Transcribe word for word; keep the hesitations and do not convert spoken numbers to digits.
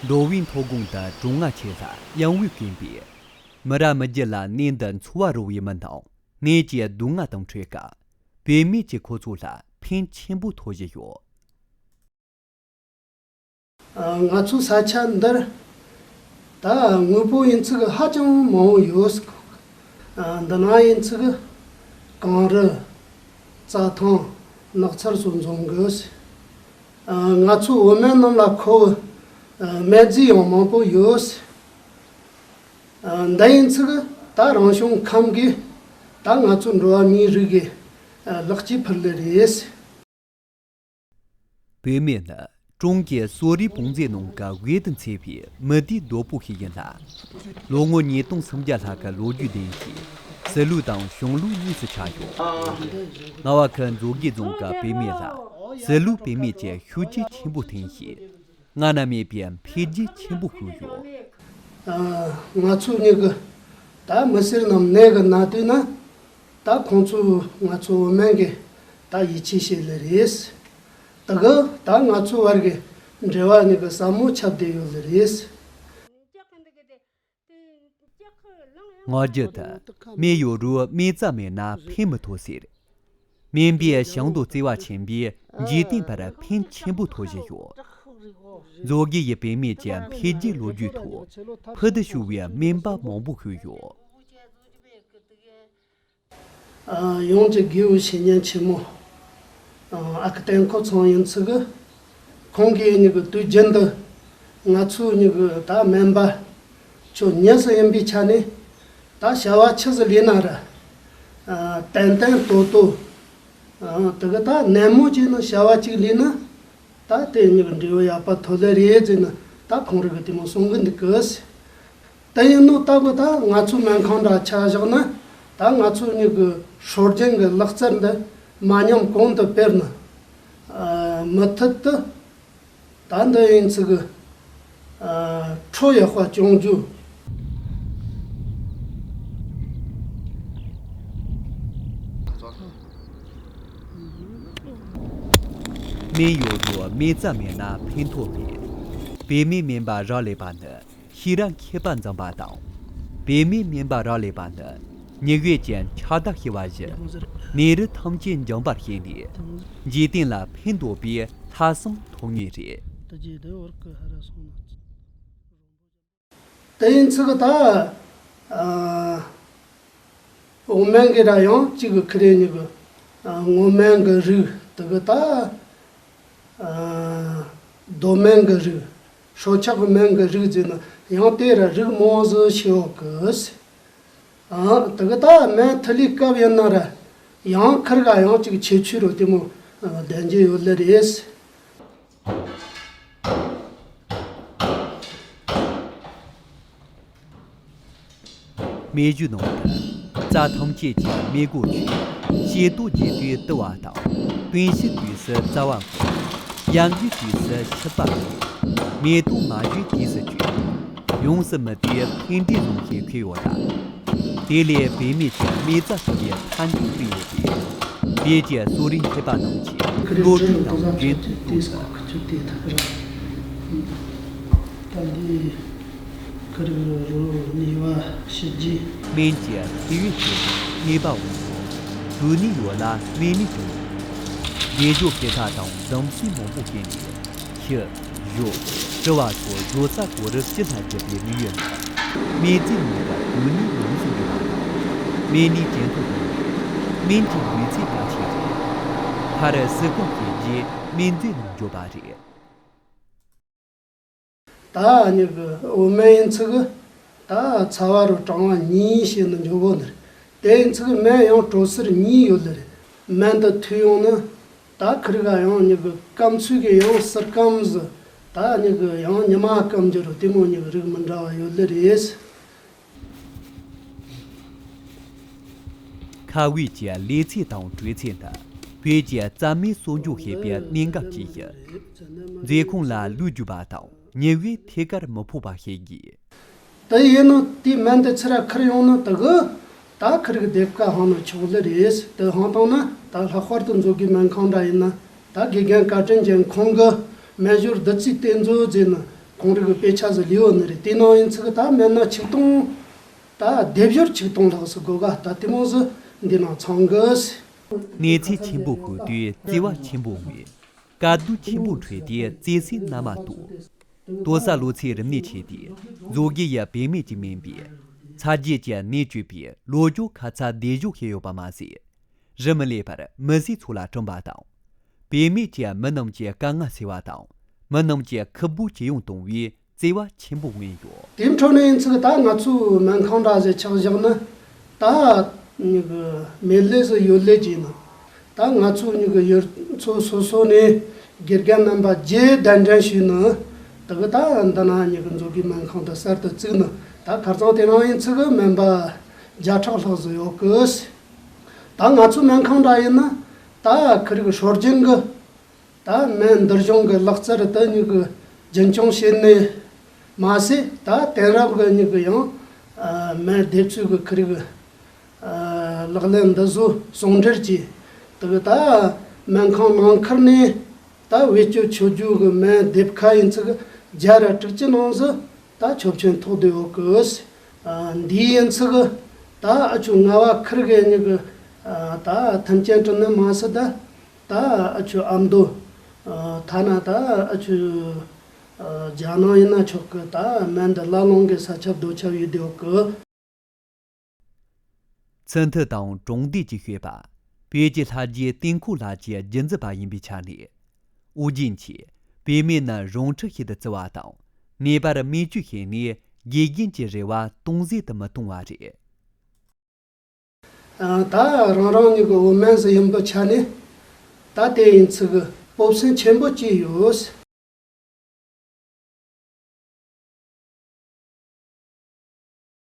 འགྲོ་བའི་མཐོ་སྒང་དུ་གྲང་ངར་ཆེ་ལ་ཡང་བའི་རྐྱེན་པས། མི་རབས་མི་རྒྱུད་ལ་ནད་འདི་འཚོ་བ་རོལ་བའི་མི་དང་ནད་ཀྱི་སྡུག་བསྔལ་དང་འཕྲད་སྐབས། བུད་མེད་ཀྱིས་ཁོ་ཚོ་ལ་ཕན་ཆེན་པོ་ཐོགས་བཞིན་ཡོད། ང་ཚོའི་ས་ཆ་འདིར་ད་དངོས་པོ་ཡིན་ཚིག་ཧ་ཅང་མང་བོ་ཡོད། འདི་ན་ཡིན་ཚིག་གངས་རི། རྩྭ་ཐང་། ནགས་ཚལ་སོགས་འཛོམས་དགོས། ང་ཚོའི་བོད་སྨན་རྣམས་ལ་མཁོ་བའི་སྨན་རྫས་ཡང་མང་པོ་ཡོད། འདི་ཡིན་ཚིག་ད་རང་བྱུང་ཁམས་ཀྱིས་ད་ང་ཚོའི་འགྲོ་བ་མིའི་རིགས་ཀྱི་ལེགས་སྐྱེས་ཕུལ་ལེ་རེད། བུད་མེད་ནི་གྲོང་གི་གསོ་རིག་བང་མཛོད་ནང་གི་བོད་དུ་འཚེར་བའི་མི་སྡེའི་རྡོ་སྤུ་ཞིག་ཡིན་ལ། ལོ་ངོ་ཉིས་སྟོང་སུམ་བརྒྱ་ལྷག་གི་ལོ་རྒྱུས་ལྡན་ཞིང་། སྲིད་ལུགས་དང་གཞུང་ལུགས་གཉིས་སུ་ཆགས་ཡོད། རྔ་བ་ཁུལ་མཛོད་དགེ་རྫོང་གི་བུད་མེད་ལ་སྲིད་ལུགས་བེད་མེད་ཀྱི་ཤུགས་རྐྱེན་ཆེན་པོ་ཐེབས་ཤིང་། སྔ་ན་མེད་པའི་འཕེལ་རྒྱས་ཆེན་པོ་ཕུལ་ཡོད། ང་ཚོ་གཉིས་ཀྱི་ད་མི་སེར་རྣམས་ནད་ཀྱིས་ན་དུས་ན། ད་ཁོང་ཚོས་ང་ཚོ་བོད་སྨན་གྱི་ད་ཡིད་ཆེས་བྱེད་ལེ་རེད། དེ་གི་ད་ང་ཚོ་བར་གྱི་འབྲེལ་བ་ནི་གི་ཟབ་མོ་ཁྱབ་བསྡད་ཡོད་ལེ་རེད། སྔ་རྒྱུ་དུ་སྨན་ཡོད་རུང་སྨན་རྩྭ་མེད་ན་ཕན་མི་ཐོགས་ཟེར། སྨན་པས་ཞིང་དུ་བརྩེ་བ་ཆེན་པོས་འཇིག་རྟེན་པར་ཕན་ཆེན་པོ་ཐོགས་བཞིན་ཡོད། མཛོད་དགེ་ཡི་བུད་མེད་ཀྱི་འཕེལ་རྒྱས་ལོ་རྒྱུས་ཐོག་ཕུལ་དུ་བྱུང་བའི་སྨན་པ་མང་པོ་ཞིག་ཡོད། ཡོངས་ཀྱི་དགེ་བའི་བཤེས་གཉེན་ཆེན་མོ་ཨ་ཁུ་བསྟན་འཁོར་ཚང་ཡིན་ཚུལ་གི། ཁོང་གིས་ཉིད་ཀྱི་དུས་རྒྱུན་དུ་ང་ཚོའི་ཉིད་ཀྱི་ད་སྨན་པ་ཁྱོད་ཉིད་སུ་ཡིན་པའི་ཆ་ནས་ད་བྱ་བ་ཆི་ཟིག་ལས་ན་ར། ཏན་ཏན་ཏོག་ཏོ། དེ་གི་ད་ནན་མོ་བྱས་ན་བྱ་བ་གཅིག་ལས་ན། ད་དེ་གཉིས་ཀྱི་འབྲས་བུ་ཡག་པ་ཐོབ་ལེ་རེད་ཟེར་ནས་ད་ཁོང་རང་གིས་དེ་མོ་གསུང་གི་འདུག་གི། དེ་ཡིན་ནོ་ལྟ་བུ་ད་ང་ཚོའི་སྨན་ཁང་འདྲ་ཆ་བཞག་ན། ད་ང་ཚོ་གཉིས་ཀྱི་སྲོལ་རྒྱུན་གྱི་ལག་རྩལ་འདི་མ་ཉམས་གོང་དུ་སྤེལ་ན། མུ་མཐུད་དུ་ད་འདི་ཡིན་ཚིག་གི་ཁྲོ་ཡག་པ་སྐྱོང་རྒྱུ། སྨན་ཡོད་རུང་སྨན་རྩྭ་མེད་ན་ཕན་ཐོགས་མེད། བུད་མེད་སྨན་པ་རག་ལས་པ་ནི་ཤེས་རབ་མཁས་པ་འཛོམས་པ་དང་། བུད་མེད་སྨན་པ་རག་ལས་པ་ནི་མྱི་ཡུལ་གྱི་ཁྱབ་བརྡལ་ཞི་བ་བཞི། ནད་རིགས་ཐམས་ཅད་འཇོམས་པར་ཤེས་ནས་འཇིག་རྟེན་ལ་ཕན་འདོགས་པའི་ལྷག་བསམ་ཐོབ་ངེས་རེད། དེ་ཡིན་ཚུལ་ད། འོ་སྨན་གྱི་ར་ཡང་གཅིག་གི་ཁི་རེ་གཉིས་ཀྱི། སྔོ་སྨན་གྱི་རིགས་དེ་གི་ད། རྡོ་སྨན་གྱི་རིགས། སྲོག་ཆགས་ཀྱི་སྨན་གྱི་རིགས་ཟེར་ན་ཡང་དེ་ར་རིགས་མང་ཟིག་ཤེས་འོག་གི། དེ་གི་ད་སྨན་ཐུ་ལི་སྐབས་ཡིན་ན་ར་ཡང་ཁིར་ག་ཡང་གཅིག་ཁྱད་ཆོས་རུ་དེ་མོ་ལྡན་གྱི་ཡོད་ལེ་རེད། སྨན་བཅོས་ནང་དུ་རྩྭ་ཐམས་ཅད་ཀྱི་མེ་སྒོ་ཆོད། ཤེལ་ཏོག་རྒྱས་དུས་དུ་བ་དང་། སྟོན་ཞིག་དུས་སུ་རྩ་བ་འགོ། ཡར་འགུལ་དུས་སུ་ཤུབ་པ་འགོ། མེ་ཏོག་མ་བཞད་དུས་སུ་བཅོས། ཡོངས་སུ་མི་དུས་ཕན་འབྲས་བཟང་ཞེས་འཁོད་ཡོད་ལ། དེ་ལས་བུད་མེད་ཀྱི་སྨན་རྩྭ་ཐུབ་པའི་མཐའ་མཇུག་སྤྲད་ཡོད་པས། བོད་ཀྱི་གསོ་རིག་མཁས་པ་རྣམས་ཀྱིས་བློ་གྲོས་དང་འགན་ཐུག་ཐུག་ཏུ། ད་འདི་ཁུར་རོ་ནི་བ་ཞི་རྒྱས། སྨན་གྱི་ཤེས་ཡོན་ཆེ་བའི་ནད་པ་འོང་དུས་ནི་ཡོད་ལ་སྨན་ནི་ཅུང་། རྒྱན་སྦྱོར་ཞེ་དྲག་དང་འཛོམས་སའི་མང་པོ་བསྟེན་ནས་ཤི། བཞུགས། བྲི་བ་སོགས་བཟོ་ས་གོ་རིམ་ཅི་ལྟར་བསྒྲུབས་པའི་དམིགས་ཡུལ་ནི། སྨན་རྫས་ནང་གི་དུག་ནི་ཉུང་སུ་འགྲོ་བ་དང་། སྨན་ནི་ཇེ་མཐོར་གཏོང་བས། སྨན་གྱི་ལུས་ཚད་གལ་ཆེ་རེད། མཐར་སུ་སྐུང་བྱས་རྗེས་སྨན་མཛོད་ནང་འཇོག་པ་རེད། ད་ནི་གི་འོ་སྨན་ཡིན་ཚུལ་གི་ད་ཚ་བ་རུ་གྲང་བ་གཉིས་བྱས་ནས་འཇོག་གོ་ནི་རེད། དེ་ཡིན་ཚུལ་གི་སྨན་ཡང་དྲོད་ཟུར་གཉིས་ཡོད་ལེ་རེད། སྨན་དུ་ཐུག་ཡོང་ན། ད་ཁིར་ག་ཡང་ཉི་གི་སྐམ་ཚུལ་གི་ཡང་སིར་སྐམ་ཟི། ད་ཉི་གི་ཡང་ཉི་མ་སྐམ་རྒྱུ་རུ་དེ་མོ་ཉི་གི་རིགས་མི་འདྲ་བ་ཡོད་ལེ་རེད། ཁ་བོད་ཀྱི་ལུས་ཚད་དང་དྲོད་ཚད་ནི་བོད་ཀྱི་རྩྭ་སྨན་གསོ་སྦྱོང་བྱེད་པའི་གནད་འགག་ཅིག་ཡིན། མཛེས་ཁོང་ལ་ལུས་རྒྱུ་བ་དང་ཉི་འོད་ཐད་ཀར་མི་ཕོག་པ་བྱེད་དགོས། དེ་ཡིན་ནོ་དེའི་སྨན་དེ་ཚུར་ཁུར་ཡོང་ནོ་དེ་གི་ད་ཁུར་གི་སྡེབ་ཀ་ཧང་ནོ་ཆོག་ལེ་རེད། དེ་ཧང་བཏང་ན་ད་ལྷག་པར་དུ་མཛོད་དགེ་སྨན་ཁང་འདྲ་ཡིན་ན་ད་དགེ་རྒན་བཀའ་དྲིན་ཅན་ཁོང་གི་སྨན་སྦྱོར་བདུད་རྩིའི་རྟེན་མཛོད་ཟེར་ནི་ ཁོང་རང་གི་དཔེ་ཆ་ཟིག་ལས་ཡོད་ནི་རེད། དེ་ནང་ཡིན་ཚིག་ད་སྨན་སྣ་ཆིག་སྟོང་། ད་སྡེབ་སྦྱོར་ཆིག་སྟོང་ལྷག་ཙམ་དགོས་ག་ད་དེ་མོ་ཟིག་འདི་ནང་ཚང་གི། གནས་ཚུལ་ཆེན་པོ་ཤོད་དུས་བརྩེ་བ་ཆེན་པོ་མངོན། དཀའ་སྡུག་ཆེན་པོ་འཕྲད་དུས་བརྩེ་སེམས་རྣལ་མ་རྟོགས། ལྟོ་ས་ལོ་ཚིགས་རིམས་ནད་ཆེ་དུས་མཛོ་དགེ་ཡི་བེད་མེད་ཅིག་མིན་པའི། ཚ་རྒྱུད་ཀྱི་ནད་བཅོས་པའི་ལོ་ཅོག་ཁ་ཚ་སྡེབ་སྦྱོར་བྱས་ཡོད་པ་མ་ཟད། རིན་མི་ལས་པར་མི་སེར་ཚོ་ལ་བསྐྲུན་པ་དང་། བེད་མེད་ཀྱི་མི་རྣམས་ཀྱི་དཀའ་ངལ་སེལ་བ་དང་། མི་རྣམས་ཀྱི་ཁུར་པོ་ཇེ་ཡངས་གཏོང་བའི་བརྩེ་བ་ཆེན་པོ་མངོན་ཡོད། དེའི་འཕྲོ་ནས་ཡིན་ཚུལ་ད་ང་ཚོའི་སྨན་ཁང་འདྲ་ཟེར་ཆགས་བཞག་ན། ད་ཉི་གི་མེད་ལས་སུ་ཡོད་ལས་ཀྱིས་ན། ད་ང་ཚོའི་ཉི་གི་ཡུལ་ཚོ་སོ་སོ་ནས་དགེ་རྒན་རྣམ་པ་བརྒྱད་གདན་འདྲེན་ཞུས་ནས། དེ་གི་ད་འདི་ན་ཉི་གི་མཛོ་དགེ་སྨན་ཁང་དུ་གསར་དུ་བཙུགས་ནས། ད་ཁ་རྩང་དེ་རིང་ཡིན་ཚུལ་གི་སྨན་པ་བརྒྱ་ཕྲག་ལྷག་ཙམ་ཡོད་གི། ད་ང་ཚོའི་སྨན་ཁང་འདྲ་ཡིན་ན། ད་ཁི་རིག་སྲོལ་རྒྱུན་གི་ད་སྨན་བསྡུར་སྦྱོང་གི་ལག་རྩལ་དེ་ཉིད་ཀྱི་རྒྱུན་འཁྱོངས་བྱས་ནས་མ་ཟད། ད་དེང་རབས་ཀྱི་ཉིད་ཀྱི་ཡང་ཨ་སྨན་སྡེབ་ཚོས་ཀྱི་ཁི་རིག་ཨ་ལག་ལེན་འདི་ཚོ་ཟུང་འབྲེལ་གྱིས། དེ་གི་ད་སྨན་ཁང་ནང་ཁུལ་ནས་ད་བེད་སྤྱོད་ཆོག་རྒྱུ་གི་སྨན་སྡེབ་ཁ་ཡིན་ཚུལ་གི་བརྒྱ་ར་དྲུག་ཅུ་ནང་ཟིག་ད་ཆོག་མཆན་ཐོབ་བསྡད་ཡོད་གི། ཨ་འདི་ཡིན་ཚུལ་གི་ད་ཨ་ཆུ་རྔ་བ་ཁུལ་གི་ཉིད་ཀྱི་ཨ་ད་མཐུན་རྐྱེན་བསྐྲུན་ནི་མ་ཟད། ད་ད་ཨ་ཆུ་ཨ་མདོ། ཨ་ཐ་ན་ད་ཨ་ཆུ་ཨ་རྒྱ་ནང་ཡིན་ན་ཆོག་གི། ད་སྨན་འདི་ལ་ལུང་གི་ས་ཁྱབ་རྡོ་ཁྱབ་ཡོད་དེ་ཡོད་གི། ཚུལ་མཐུན་དང་གྲོང་སྡེ་གྱི་ཤོད་པ། བོད་ཀྱི་ལྷ་རྗེ་དུས་འཁོར་ལྷ་གྱི་རྒྱུད་འཛིན་པ་ཡིན་པའི་ཆ་ནས། ཨོ་རྒྱན་གྱིས་བེད་མེད་ནི་རོང་ཁྲི་ཞིག་ཏུ་བརྩི་བ་དང་། ནད་པར་སྨན་བཅོས་བྱས་ནས་དགེ་རྒན་གྱི་རེ་བ་སྟོང་ཟད་དུ་མི་གཏོང་བ་རེད། ཨ་ད་རང་རང་ཉིད་ཀྱི་འོ་སྨན་ཟིག་ཡིན་པའི་ཆ་ནས། ད་དེ་ཡིན་ཚུལ་གི་སྤོབས་སེམས་ཆེན་པོ་སྐྱེས་ཡོད།